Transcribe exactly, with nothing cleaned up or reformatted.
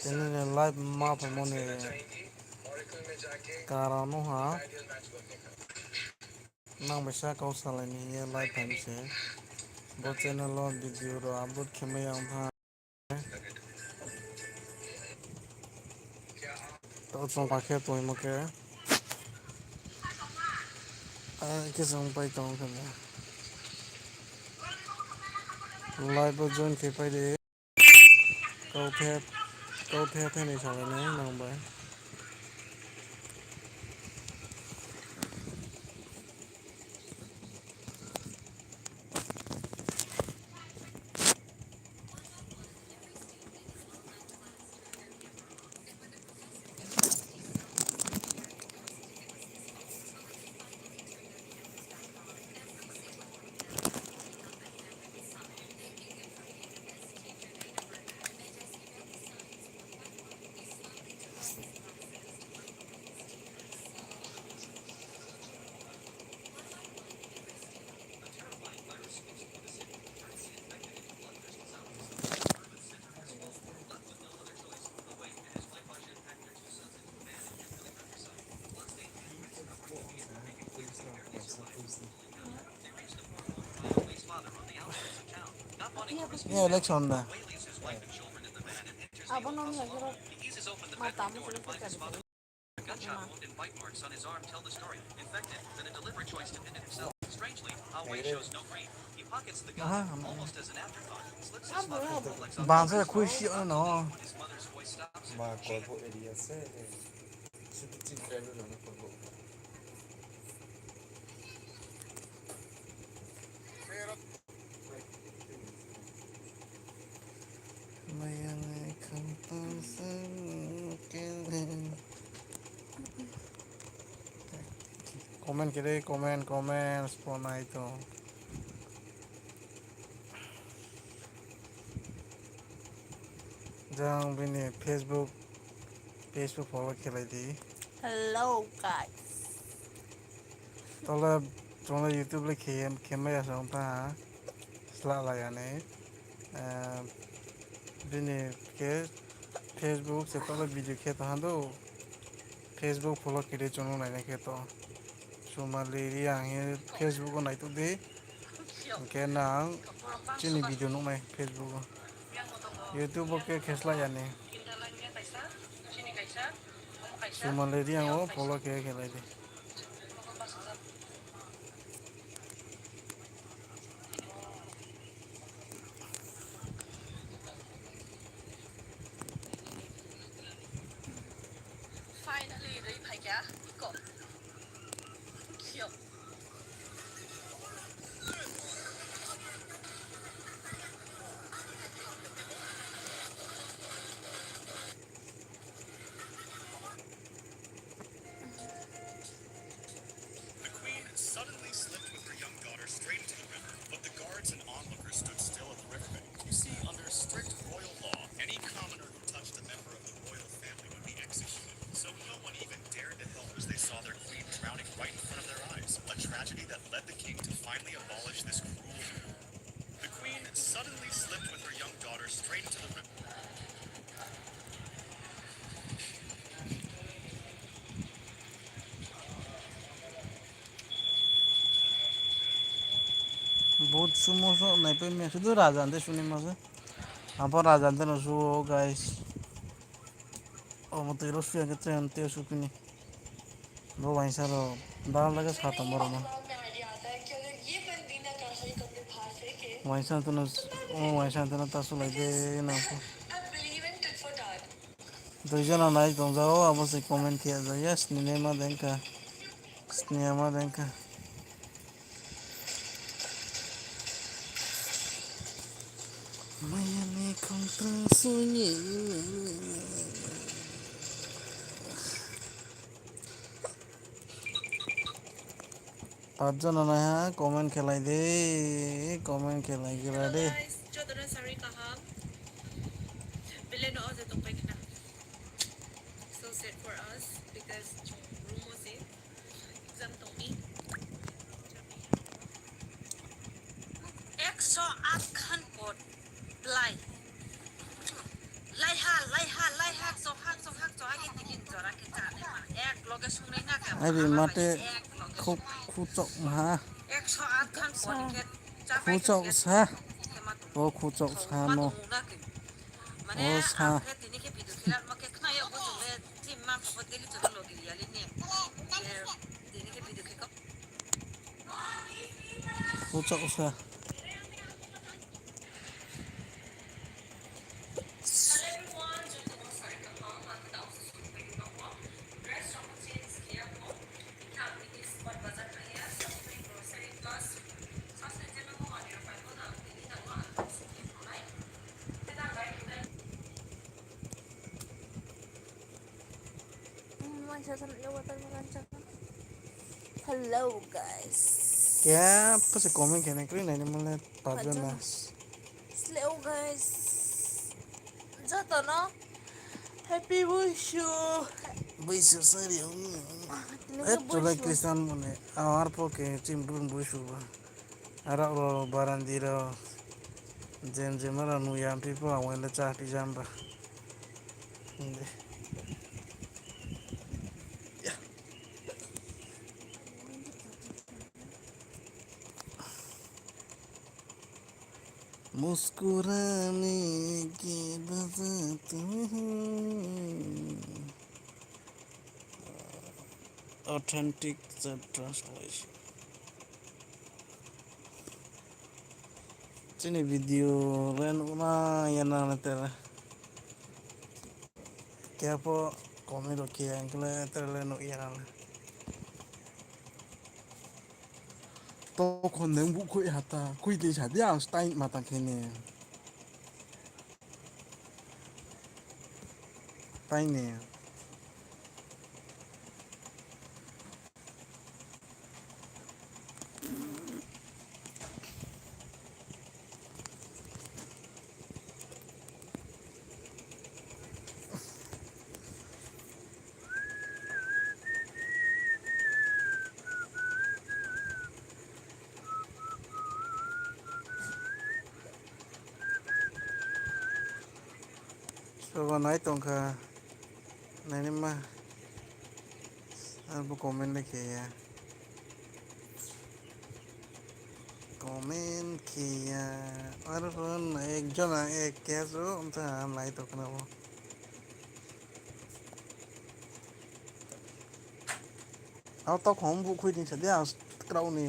Tini ni live ma phaimo ni karon ong ha. Nang bai sa kau salai ni hing ye live phai mi se. Bo channel wo video rao upload khe mai ya ong tha. Tao chung pa khe tongmo khe. Ai, khe chung pai tong khe mo. Live wo join khe pai di. Kau the, kau the the ni salai nai nang bai. Ni election da. Abo no ni agro mata mo sini ko chari. Gunshot wound and bite marks on his arm tell the story. Infected, then a deliberate choice to end it himself. Strangely, Awe shows no grief. He pockets the gun, almost as an afterthought, slips his thumb and Rolex on the wrist, almost as the phone in his mother's voice stops him from cheating. Comment khe de, comment, comment, sponai tong. Jang bini Facebook, Facebook follow khelai di. Hello, guys. Tole, chungno YouTube le khe, khemai ya song ta, sla la ya ni. Eh, bini khe Facebook se tole video khe ta hando. Facebook follow khe di chungno nainai khe to. Sumali Reang hing ye Facebook wo naituh di. Hing khe nang chini video nuhnai Facebook wo. YouTube wo khe khe sla ya ni. Sumali Reang wo follow khe khe lai di. Finally, rei phai kha, iko. Kyo. The queen suddenly slipped with her young daughter straight into the river, but the guards and onlookers stood still at the riverbank. You see, under strict royal law, any commoner who touched a member of the royal family would be executed. So no one even dared to help as they saw their queen drowning right in front of their eyes, a tragedy that led the king to finally abolish this cruel. The queen suddenly slipped with her young daughter straight into the river. Bohut sumo so naipai mi, sudu raja ni de suni ma se. Abo raja ni de no su, guys. Omo tei ro suya khe tei ante su kini. Bo uaingsa rao dal lage sa tongmo rao no. Uaingsa tino, o uaingsa tino ta sulai de nang pho. Dui jona nai tongja o, abo se comment khe ja ya, sni naima dengkha. Sni ama dengkha. Maya ni khongtang suni. Pap jona nai ha, comment khe lai di, comment khe lai gra di. Hello guys, joto no sari kaham. Bele no o je tongpai khna. So sad for us because chung room wo se exam tong mi. Ekso aat khan pot. Lai. Laiha, laiha, laiha. Ari mate khu, khuchok maha. Khuchok sa. O khuchok sa mo. O sa. Khuchok sa. Hello, guys. Kya pha se comment khe nai kroi nai ni mole pajana. Sleo, guys. Joto no Happy Buisu. Buisu sari. Tini eh, ke chulai Buisu. Kristan mone. Awar po ke chim brum Buisu ba. Arao ro barandi ro. Jem jem aro nuh ya, amphi pho ang le chá phi jam ba. Hindi. मुस्कुराने की वजह तुम हो। Authentic translation. Chini video le nuh na ya na le tera. Kya pho comment ro khe ya, ang le tera le nuh ya na le. Tokhon nung buh khui ha ta, khui di sa di, ang style ma tang khe ni. Tiny. Soba nai tong kha, nai ni ma, arbo comment le khe ya. Comment khe ya, arbo nai ek jona ek khe so, ntha nai tong khna bo. Abo tokhon buh khui di sa di, ang krao ni.